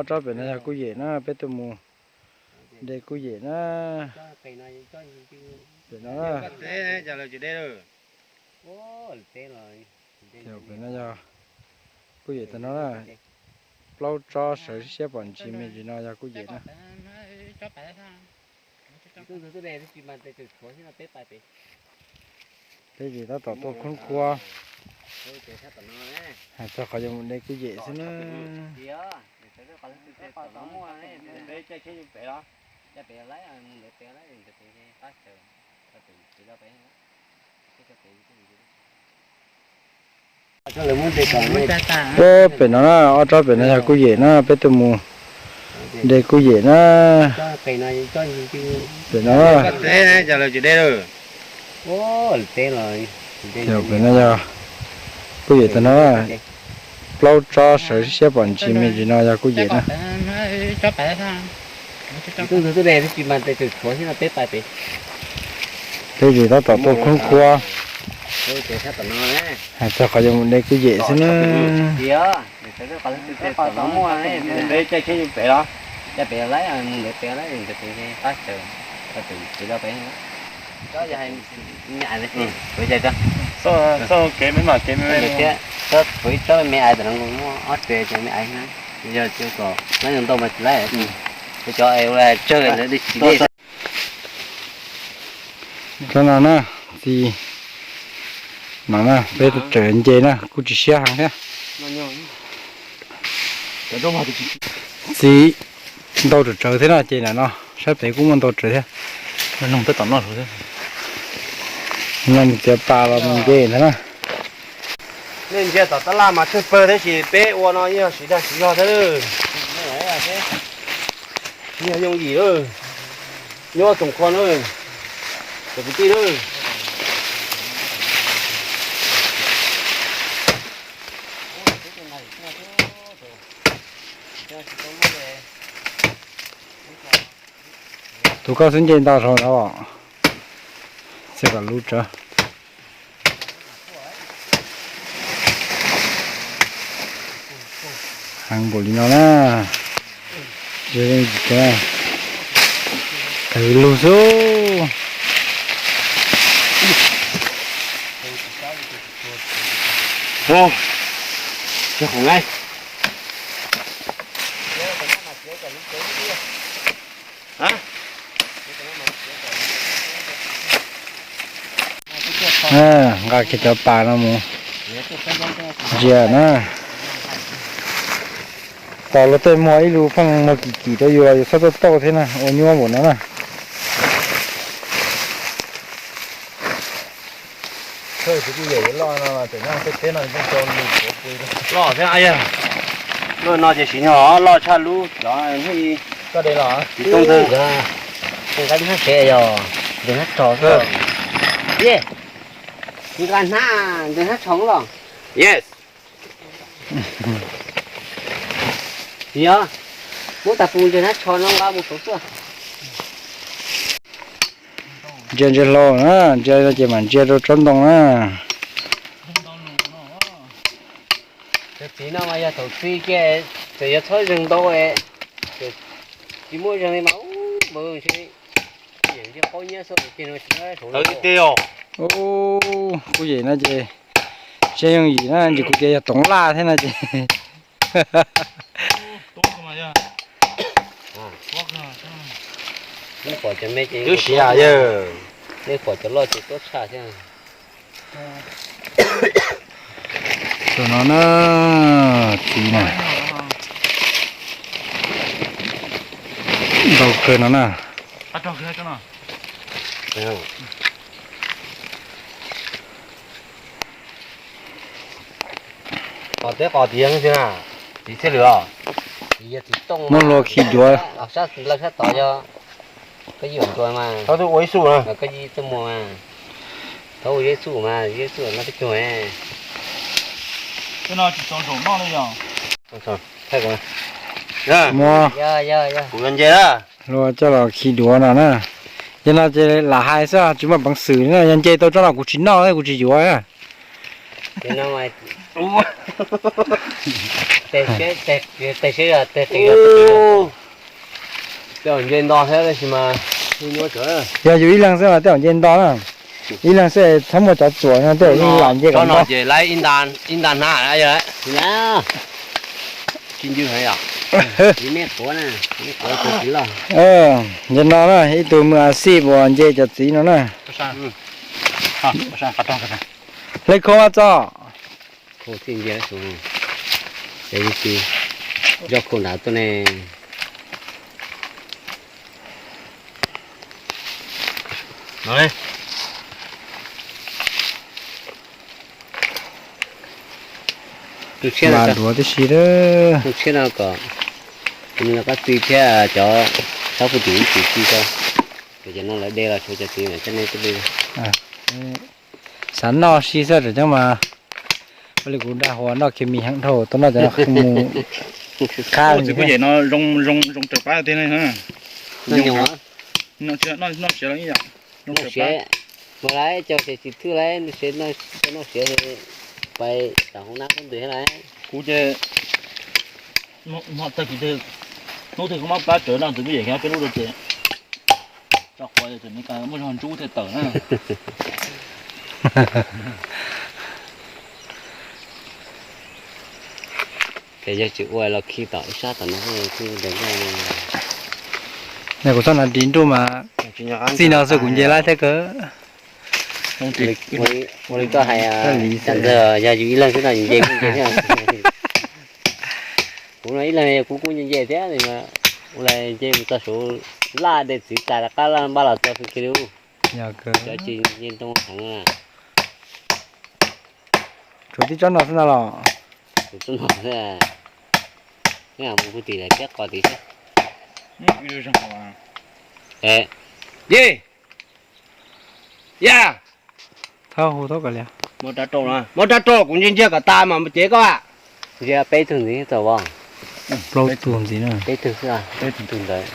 Ob tsob pem no yog kuj yem na, peb tuaj mus de kuj yem na. Pem no, pem no yog kuj yem tag no na. Plaub tsob sawv siab pom ntsis me ntsis no yog kuj yem na. Peb ces tab tom tuaj khoob khuab, hais txog qhov yuav mus de kuj yem xwb na. Peb pem no na, ob tsob pem no yog kuj yem na, peb tuaj mus de kuj yem na. Pem no, pem no yog kuj yem tag no. Plaub tsob sawv siab pom ntsis me ntsis no yog kuj yem na. Peb ces tab tom tuaj khoob khuab, hais txog qhov yuav mus de kuj yem xwb na. Tsob no na, txiv no na, peb tseem nce na, kuj tsis siab heev thiab. Txiv ntau tsawg tsawg thiab no ces ntawm no sab pem kuj muaj ntau tsawg thiab. Noog peb tom noj thiab. No mus txiav pas los mus nce ntag na. Nej ntsia tom tab laj mas tsawg pawg tab sis peb ua no yeej yog siv dag siv zog thiab. Yog yooj yim lawm, nyob tsoom kho na, cov kwv tij na. Tus koj xwb nce ntau dhau ntawd, txij kom lub tsawv. Heev npaum li no na. Tawg lug xwb. Nqa kiag cov pas no mus ntsia na. Tos luag tej muag ib lub pheej muag kim kim rau yus los yus txhob tuaj tauj thiab na, ua nyuaj npaum no na. Loj thiab, loj no ces siv nyog loj tshaj lub cov hnub i. Tsis tooj twg. Nqa hnab sev yog ntws hnab tsho xwb. Ye, nqa hnab ntws hnab tsho los. Yes. Yog, muab tas pus ntws hnab tsho no nqa mus saud xwb. Ntsia ntsia hlau na, ntsia no ces mam ntsia rau tsob ntoo na. Cov txiv no mas yog thaum txi kiag txawm yuav txhob zeeg ntau, tsis muaj zeeg li mas ub npawg ntshe yeej ntshe qaub nyiab xwb ces no tsis muaj tawv li tiag. Kuj yem no ces, tsis yooj yim na, ntshe kuv tias yog toov laj thiab no ces. Twb siav yawg. Nej pom cov loj ces tuab tshaj thiab. Tus no na, txiv na. Ntau kawg no na. Qos teb qos tiag xwb na, txiv txhiaj lwm os. Muab hlua khi duav. Sab tod yog koj yij ua ntua mas, koj yij tuaj mus mas, thaub ua yeb xuj mas, yeb xuj no peb cuag. Muab hlua coj los khi duav no na. Yog no ces lam hais xwb, tsis muaj peev xwm na, yog nce tau tsob no kuv tsis noj, kuv tsis yuav. Tej zaum nce nto thiab tab sis mas nyuaj tsawv. Yog yus ib leeg xwb mas tej zaum nce nto na. Ib leeg xwb txhob muaj cov txuas no tej zaum yeej lam nce kom nto. Ces lawv ib nta hnab. Nce no na, ib tug mus a xij uas nce cov txiv no na. Hle khau ua txog. Zoj khau nrad tuaj ne. Mas duav tib si. Tus tshiab no kom nws los qab txi thiab cov sab pug tim ib txwm txi rau. Ces no lawv de los tshuav cov txiv mas coj nej tuaj de. Xav noj si xwb tseem ceeb mas ua li kuv dag huas noj khi mis heev dhau tuaj noj cov no mus qab. Txiv kuj yem no zoo zoo zoo raws pab tiag na. Noj siav, mus lawm cov siav tsis thwj lawm, noj siav, noj siav pais tom hauv nab qub ntws thiab lawm. Kuv ces tag kis twg hnub twg kuv muab plab tsawv no ntws kuj yem kiag peb lub rau ces tso quav ces tseem muaj zog ntsuab thiaj tawm na. Ces yog tsis ua los khi tom ib sab tom no thiaj ntev nkauj. Kuv txoj no ris nruj mas txij no xwb kuv nce lab thiab kawg. Ua li koj hais, cas ntxawg yog yus ib leeg xwb no yus nce kuj nce thiab. Kuv no ib leeg kuv kuj nce nce thiab, ua li nce mus txog saud laj de txiv tas rov qab laj npaj los txog kiag li. Cov tsis nce ntoo heev. Tshuav tib tsob no xwb ntag los. Tshuav tsob no xwb. Mus pug tim lawm thiab qos tim thiab. Ye, ya, thaub hu thaub kom lias. Muab rab rau, muab rab rau kuv ntsia ntsia kom tas mas cev koj. Ntsia peb tug ntxiv tau as. Plaub tug ntxiv na. Peb tug xwb, peb tug ntawd.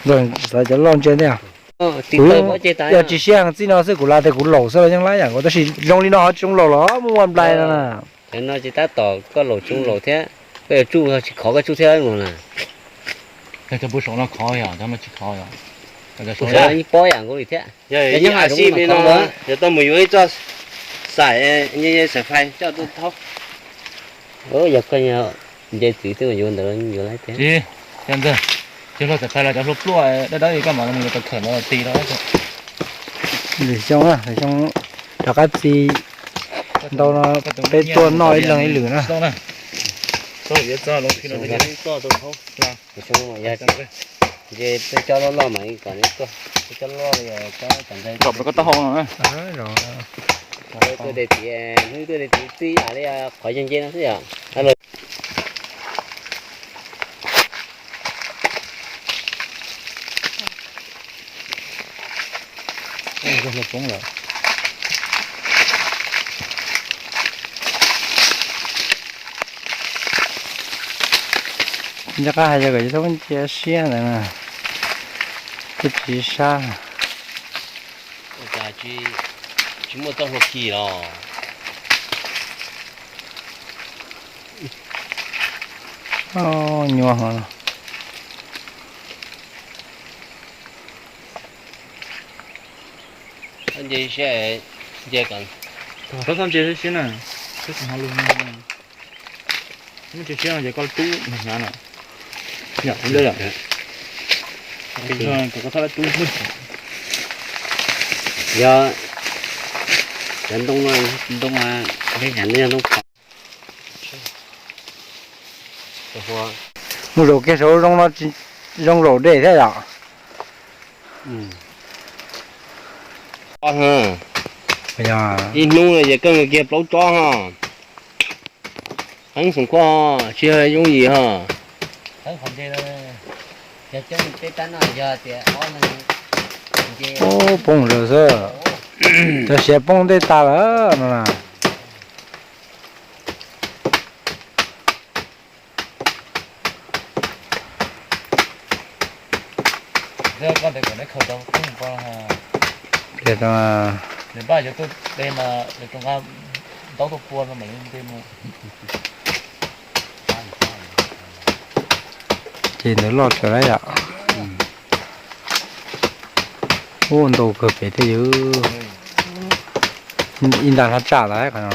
Xav cov loj ntsia thiab. Kuv yog tsis siab heev txij no xwb kuv lav tias kuv laus xwb los yeej laib yam nkaus tab sis zoo li no ho tsis zoo laus los muaj ua nplai no na. Cov no tsis tab tom koj laus tsis zoo laus thiab, koj yuav tsuj tsis khov koj tsuj thiab no na. Cov pem saum no khov yom, cov no tsis khov yom. Pob yam nkaus li thiab. Yog ib yam xij li no, yog tau mus yuav ib txoj xaim, xaim fais coj tuaj thaub. Yog koj nce txiv twb yuav ntawd yuav laib tiag. Cov ntxawg, cov hluas xaim fais los cov hluas pluaj dawb dawb li koj mas mus yuav tau khawm no ti rau. Lwm xyoo, lwm xyoo rov qab txi ntau no peb tuaj noj ib leeg ib lwm na. Nce peb cov loj loj mas kom nws tuaj, peb cov loj loj li cov ntxawg. Kom koj taub hau no na. Tuaj de txiv, hnub tuaj de txiv txij yam li qhov yog nce no xwb yom. Nco qab hais yog kom yus txhob cia siab ntawd na, twb tsis sab. Ua cas tsis muaj txoj hlua khi los? Nyuaj heev. Nce siab, nce kom, txhob txhob nce siab na, siab tsis hnov lus no. Muab nce siab no ces koj rub hnyav na. Yom, ua ntej yom. Koj txhob rub muaj. Yog cov ntoo no, ntoo, ntoo phom. Mus zaum kiag saud zoo no, zoo zaum dej thiab yom. Ib hnub no ces kawg kiag plaub tsob ho. Heev xoom khuaj, tsis yooj yim ho. Poob lawm xwb. Cov siav poob ntej tas lawm no na. Npaj yuav tuaj de mas nws rau nqaj Taub tuaj pua no mam li nte mus. Ces ntawd loj tsawv lawm yom. Ub, ntau kawg pem thiab yom. Ib nta hlab tsaj lawm qhov no.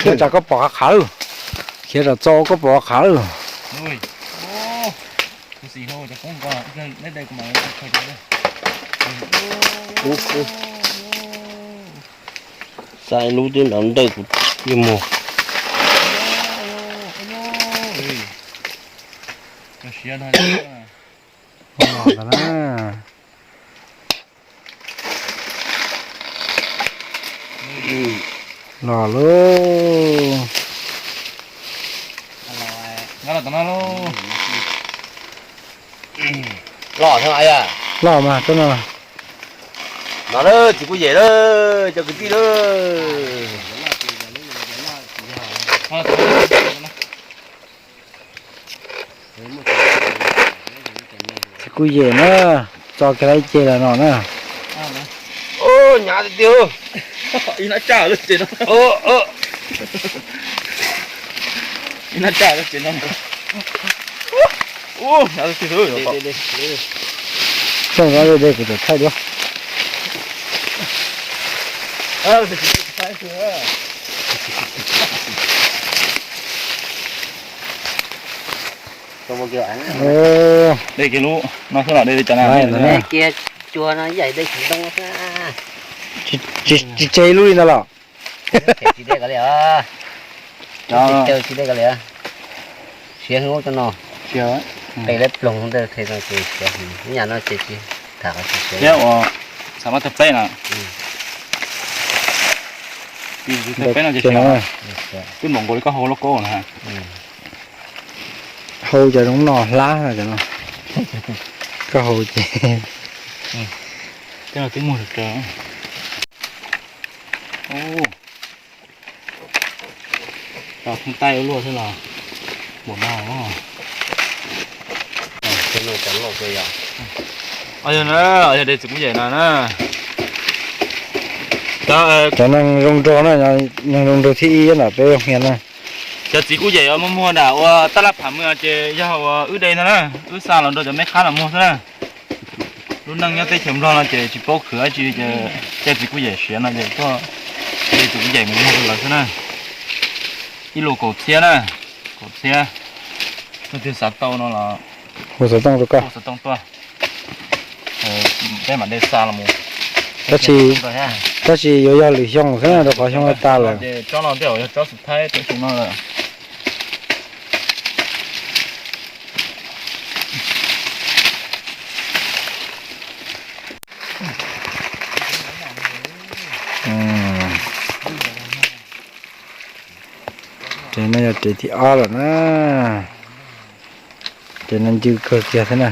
Khiav tsam koj pom qhov qhav lawm. Khiav tsam txo koj pom qhov qhav lawm. Xa ib lub twb nrov ntawj kuv yuav mus. Los lauj. Los mas tsob no. No lawm, txiv kuj yem lawm cov kwv tij lawm. Txiv kuj yem na, tso kiag lawm ceg lawm no na. Nyav tiag. Ib nab tsaj lawm ces no. Ib nab tsaj lawm ces no. Xyoo no de kuv txawm thaij duab. De kiag lub no xwb los de li cas na? Kiag cua no yaim de tsis ntoo xwb. Tsis tseg lub li ntawd los? Tsis de kov li os. Tsis de kov li. Siav hwv ua rau no. Qe lawv ploog ntawd ces siav hwv, ib yam no ces tsis tham qhov tsis siav. Thiab uas xav mas tawg pleb na. Tawg pleb no ces siav. Twb npaum nkaus li koj hau loj koob na. Hau cov zoo no hlab no. Koj hau ces. Tej no twb muag rau. Tos theej taij ua luaj xwb los npaum no. Yog na, yog de txiv kuj yem no na. Cov neeg zoo nraug na, neeg zoo nraug thib ib ntawm peb zoo hias na. Cov txiv kuj yem muag muag nram ua taj laj pham mws ces yog ua wb de ntag na, wb xa los nrog cov me qhab los muag xwb na. Lub neej nyob teb chaws Nplog no ces tsis paub khwv dab tsi ces caij txiv kuj yem siav no ces tuaj de txiv kuj yem mus muag rau lawv xwb na. Ib lus kaum txhiab na, kaum txhiab. Leej twg xav tau no los hu xov tooj rau koj. Hu xov tooj tuaj, peb mam de xa los mus. Tab sis, tab sis yuav yog lwm xyoo xwb na, rau qhov xyoo no tas lawm. Tsob no tej zaum yog tsob xub thaib tau xyoo no lawm. Ces no yog tes thib ob lawm na. Ces no ncw kawg kiag thiab na.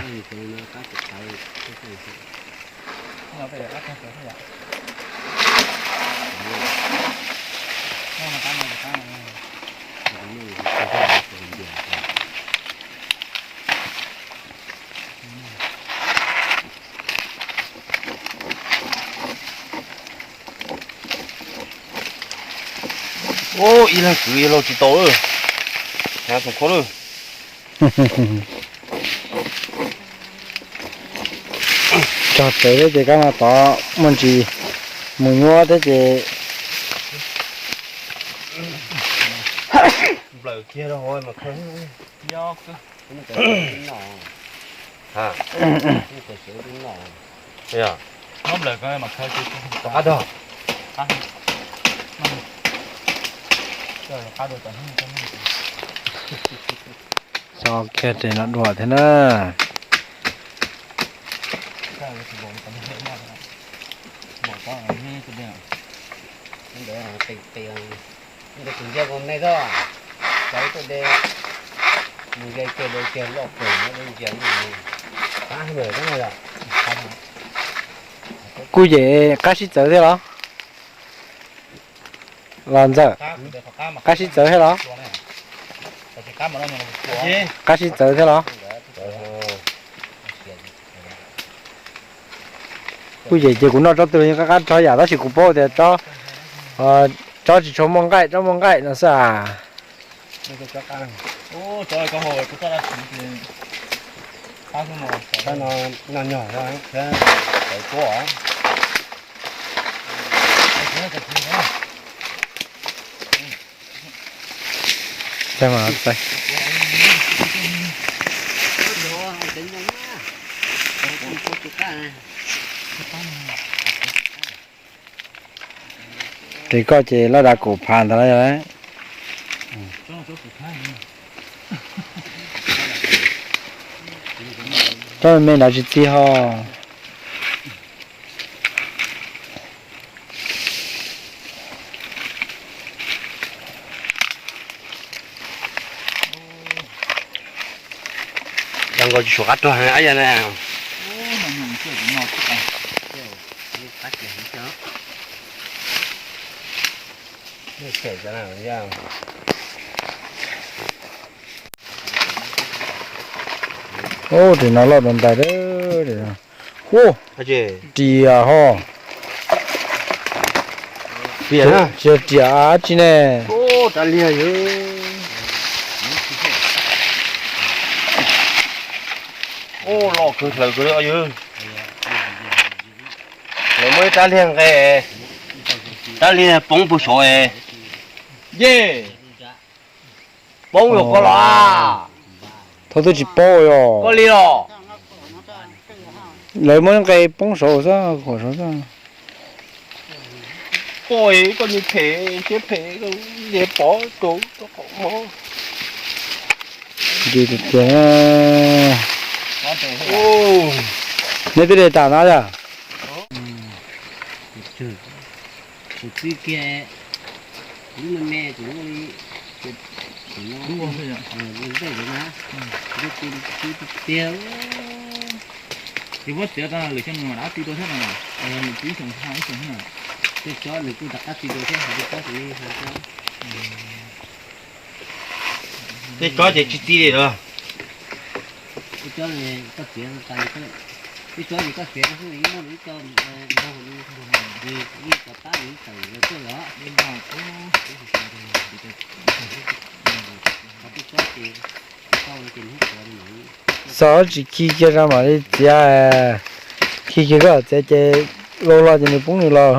Ib leeg kwv yawg laug tsis tau lawm. Hnav tsoom khaub lawm. Tso txawv thiab ces kab no tod muaj ntsis mus nyuaj thiab ces. Nplawm kiag rau hauv mas khaws. Tso kiag tes no dua thiab na. Kuj yem qab sib txawv thiab los? Los Ntxawm, qab sib txawv thiab los? Qab sib txawv thiab los? Kuj yem ces kuv noj tsob twg los yeej qab qab tso yam, tab sis kuv paub tias tsob, tsob tsis tshua muaj nqaij, tsob muaj nqaij no xwb as. Ris koj ces laj dav kaum phav ntawd lawm. Tsob me me nrad tsis txi ho. Zoo nkaus tsis suav qab rog ab ya na. Ub, ris no loj dua ntais. Ub, riam ho. Riam ab tsi ne. Rab liag yog. Ub, loj kawg hlaws kawg li yog. Lawv muaj ib rab liag nqe, rab liag poob puag saud es. Yej, poob yog koj los? Thaum twb tsis paub yog koj li los? Lawv muab nqe poob saud xwb, huam saud xwb. Koj, koj nyias phem siab phem, nyias pov rau rau qhov mov. Nti tiag tiag. Neb twb de tas no yog? Kuv txij kiag lub me me kuv muaj li, kuv no, lub ntej lawm na, kuv txij tiag tiag. Ces muab txiav tau lwm xyoo nws mam rov qab txi dua thiab no, nws txi ib xyoos ho ib xyoos thiab. Tej tsob nws kuj rov qab txi dua thiab, tej tsob tus me ha tsob. Tej tsob ces tsis txi li los? Tej tsob koj txiav tas, tej tsob ces koj txiav rau xwb, yeej muaj ib co nrog li, yeej cov pab nws ib tawm los tuaj los. Qhov tej tsob ces tau ces nws txhob tsis khi kiag zoo mam li txiav, khi kiag koj txiav ces los los ces nws poob nws los.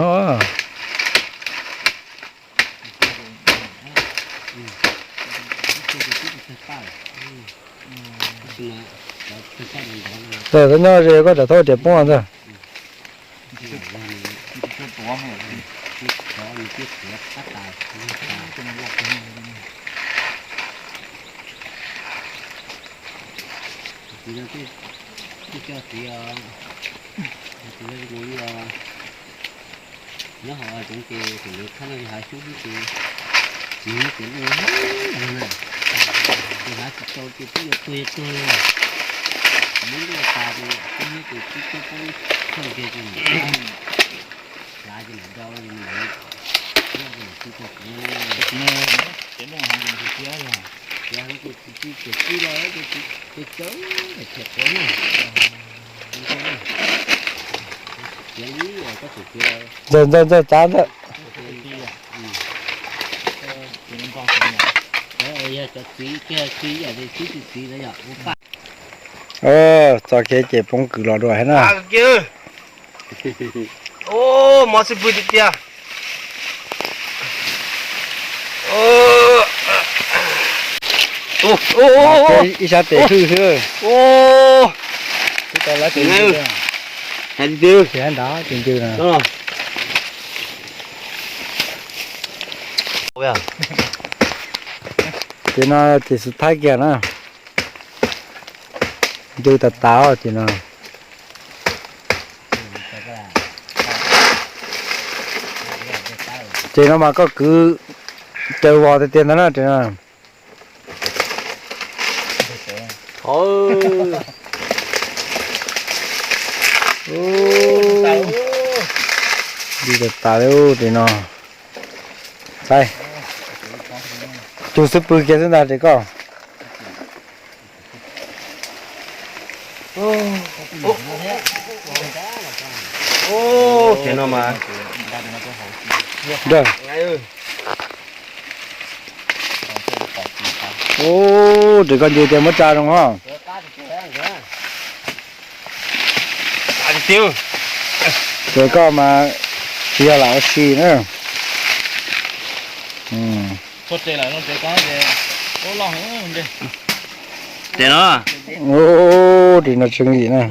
Txawm koj nyob ze koj tsam thaub riam poob ntag. Nyob hauv zoov ces tus lawv khab no yog hav xyoob xwb ces nws muab tes luaj na, tus hav tsis tau ces twb yuav tuag yuav tuag li. Muab luaj tas ces twb muab tes tib tuaj poob thooj kiag ces nws hlav ces nws do ces nws nyob ces nws tsis tau kuv. Ces nws hais ces nws tsis txiav los, txiav heev ces tsis txiav los ces txawv thiaj qhuav na. Txiav li koj tseem txiav. Ntxawg ntxawg ntxawg txav ntxawg. Yog cov txiv kiag txiv yam li txiv txiv txiv na yom. Txo kiag ces poob kwv los dua thiab na. Mob xwb pwg tiag tiag. Ib sab tes hwj xwb. Hais tiag, hais nrad ces ncw na. Ces no ces xub thaib kiag na. Ncw tas tas ces no. Ces no mas koj kwv caws vos tiag tiag ntag na ces no. Ncw tas tas li ces no. Saib, cug xub pwg kiag xwb ntag ces koj. Ub, ces no mas. Ub, ces koj nce tias muab tsa zoo os. Ces koj mas tsis yog lam ua si na. Tes no, tes no tseem yim na.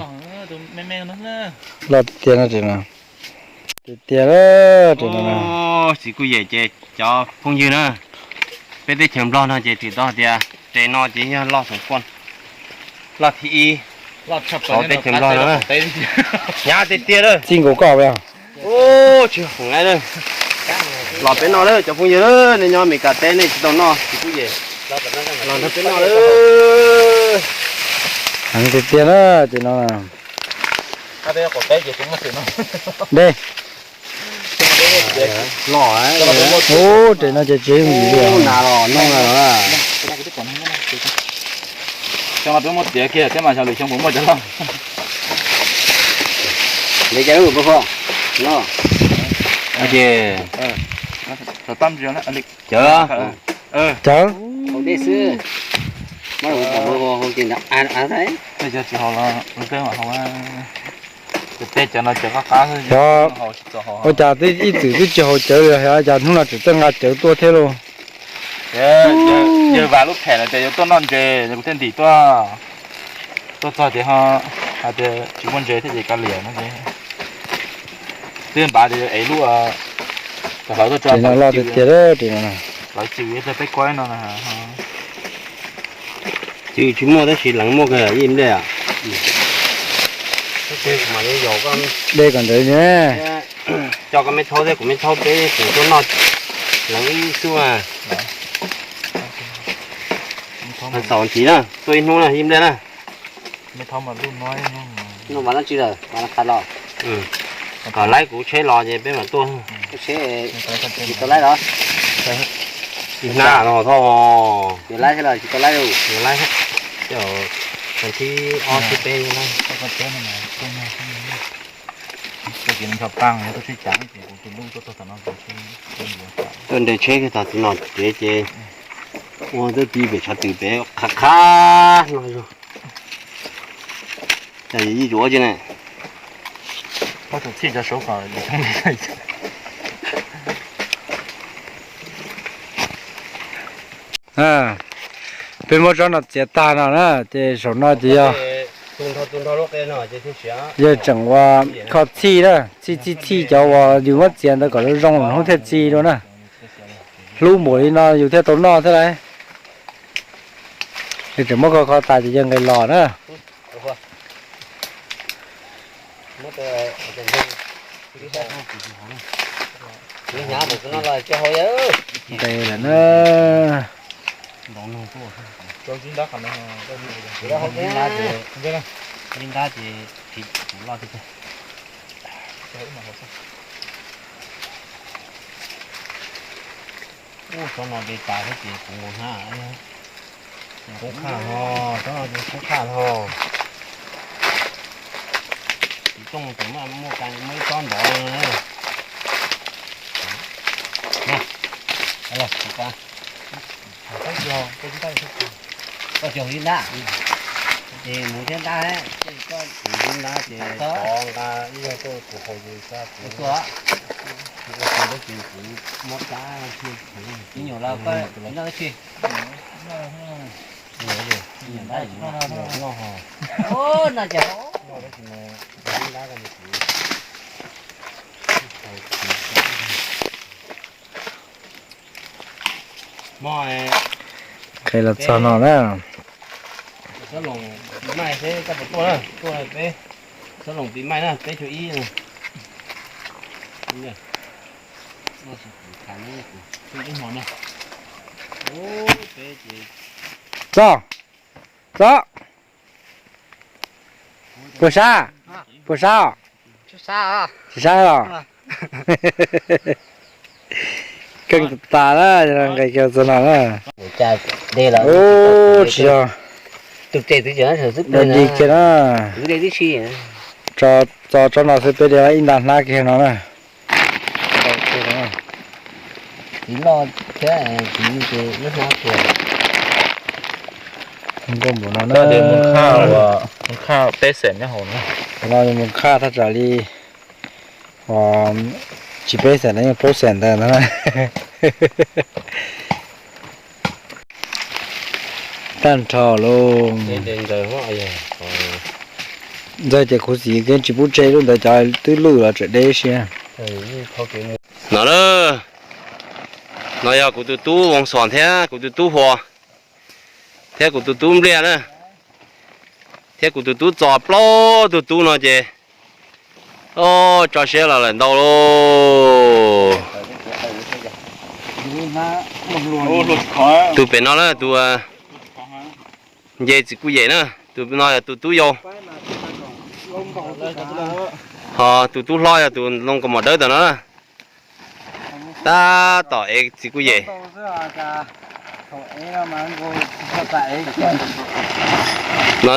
Loj tiag tiag no, tes no. Txiv kuj yem ces cov phooj ywg na, peb teb chaws Nplog no ces tsis tau tias tes no ces yog loj xeem poj, loj thib ib hauv teb chaws Nplog no. Hnyav tiag tiag lawm. Txij nkaus koj. Ub, tsis hov los peb no lawm cov phooj ywg, nej nyob Amelikas teb nej tsis tau noj tsis kuj yem los nrog peb noj lawm. Heev tiag tiag na, ces no. Dej. Ub, tes no ces tsis yooj yim li. Nas los noog na. Xyoo no twb muaj tiav kiag thiab mas xyov lwm xyoo puas muaj cov loj. Li cas lub no. Ces cawv, cawv. Tej cov tsis haus los lub teb mam haus. Cov tej cov no cov qab qab xwb, haus tsis txaus haus. Ua cas ib txwm twb tsis haus cawv li, cas hnub no tseem txawj nqa cawv tuaj thiab lauj? Yawg vam lub phem no tias yuav tuaj noj ntses, kuv thiaj ntim tuaj, tuaj txog ces ho hais tias tsis muaj ntses thiab ces kav liam no ces twb npaj tias yuav ev lub, hlawv tuaj tso. Tes no loj tiag tiag, tes no. Hlawv cws rau peb kuaib no. Cws tsis muaj tab sis leev muaj kawg ib nplej. Dej kom ntawd. Coj koj me thaub thiab kuv me thaub peb tseem tuaj noj leev ib xub. Xaus nthiv na, tuaj ib hnub na ib nplej na. Noj mas dab tsi lawm, mas qha los. Kom laib kuv tsheb los ces peb mam tuaj. Tsheb tsis tau laib los? Hnab no thoj. Yuav laib thiab los tsis tau laib los? Yuav laib thiab. Ces thib ob thib peb laib. Tuaj nres tsheb kiag tag txiv no kev ces ua twb ti pem tshav twm pem qhab qhab no. Cas yim yuav tsi ne. Peb muab tsob no txiav tag no na ces saum no ces yog, yog tseem ua kho txhij na, txhij txhij txhij cov uas yus muab txiav ntawd kom zoo zoo hnub thiaj txi dua na. Hlub npaum li no yus thiaj tau noj thiab lauj. Yus tseem muab kho kho tas ces yawg nqis los na. Nqis lawm na. Ub, tsob no de tas thiab ces kuv nkaus hnab. Kub khaj ho, tsob no ces kub khaj ho. Txiv tooj tseem muaj, muaj ib tsob nrov li no. Koj cog ib ntab, ces mus thiab ntab, ces koj ib ntab ces tov nqa ib yog tuaj kuv haus yus xwb, kuv ua kuv dab tsi kuv mob dab. Ib nyuag los koj noj dab tsi? Noj ho. Noj ces ib ntab ko. Qhia los txog no na. Xab loos pis maij seb koj puas tuaj na, tuaj peb xab loos pis maij na, peb caug ib na. Txo, txo, puas sab, puas sab os? Tsis sab los? Keej tas na, nqis kiag txog no na. Ub, tsis yog. Dog dig kiag na. Tso Txo tsob no xwb peb de ib nta hnab kiag no na. Txiv loj thiab txiv ces ib hnab tuag. Nkauj npaum no na. Mus khaj peb xees nyob hauv no. Mus khaj thaj tsam li tsis peb xees na, yog plaub xees ntawd na. Tag nrho lauj. Ntxawg ces khuv xim kev tsis pub tseg lub ntawd, cov twb lwj los tseem deb siab. No, no yog kuv tus tub Voos Xos thiab kuv tus tub Huas thiab kuv tus tub Npliaj na, thiab kuv tus tub Txos, plaub tug tub no ces, o, tso siab los lawm ntau lauj. Tus pem no na, tus nce txiv kuj yem na, tus no yog tus tub yau. Ho tus tub hlob yog tus loo kaus mom dawb tom no na. Tab tom ev txiv kuj yem. No,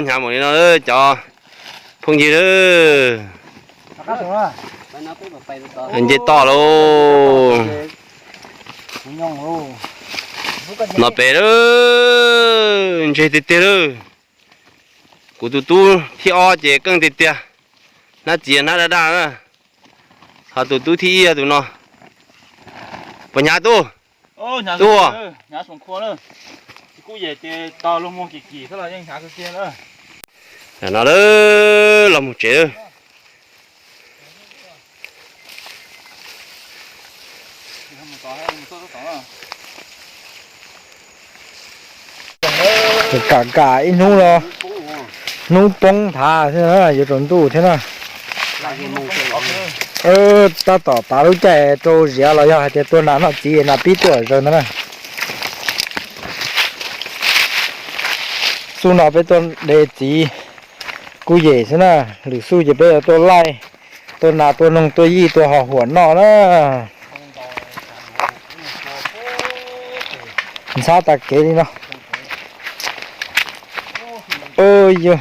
hnyav mus li no cov phooj ywg. Nce toj lauj. No pem lauj, ntseg tiag tiag lauj. Kuv tus tub thib ob ces keej tiag tiag, hnab txiv hnab daj daj na. Ho tus tub thib ib tus no. Puas hnyav tub? Tub. No los mus tsev. Kam kam ib hnub no, hnub poob nthav thiab na, yuav tsaus ntuj thiab na. Tab tom tav lub caij rau ziav los yog hais tias tua nas noj txiv nas pib tuaj zaws ntag na. Xub no peb tuaj de txiv kuj yem xwb na, lwm xub ces peb yuav tuaj laij, tua nas tua noog tua yij tua hos huam noj na. Ntxhab tag kev li no. Yog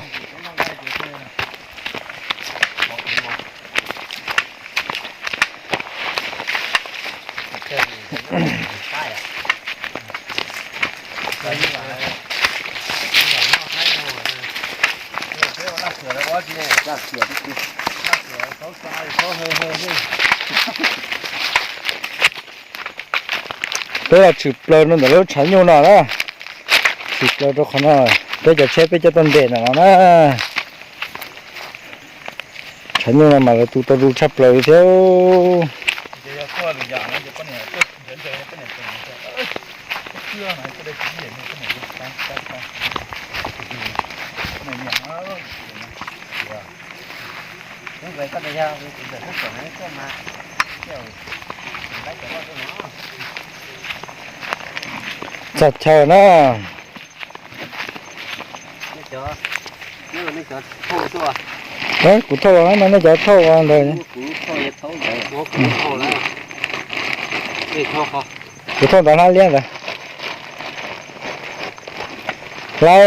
Peb los tshwm plaws rau ntawm lub tshav nyuj no na. Tshwm plaws rau qhov no, peb cov tsheb peb coj tuaj nres ntawm no na. Tshav nyuj no mas lawv tu tau zoo tshaj plaws li thiab. Txog chaw na. Kuv thauj no nej cov thauj ntawd. Kuv thauj ntawd hlab liab ntawd. Hlab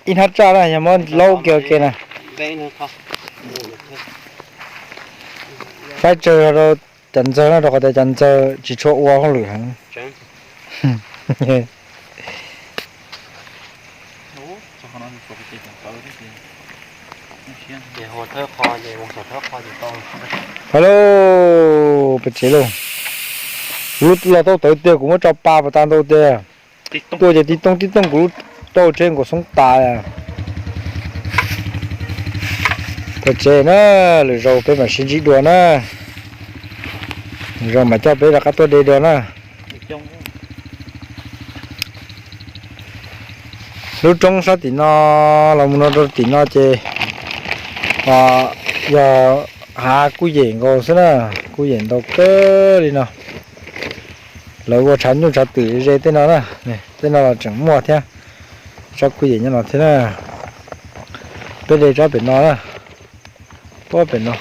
ib hnab tsaj na, yog muab laub kiag ua ke na. Faib tsawg rau cov ntxawg no rau qhov tias cov ntxawg tsis tshua ua hauj lwm heev. Halo, pem tsev lauj. Kuv lub los tau tawv tiag, kuv muab tso pa puas tas ntau tiag. Tuaj ces tib tooj tib tooj kuv lub rau tsev nkaus xoob tas. Pem tsev na, lwm zaus peb mam sib ntsib dua na. Lwm zaus mam coj peb rov qab tuaj de dua na. Lub roob sab tim no los mus no rau tim no ces yog hav kuj yem nkaus xwb na, kuj yem ntau kawg li no. Lawv ua tshav nyuj tshav twm ze tej no na, tej no los tseem muaj thiab, tsob kuj yem nyob no thiab na. Peb de tsob pem no na, tsob pem no.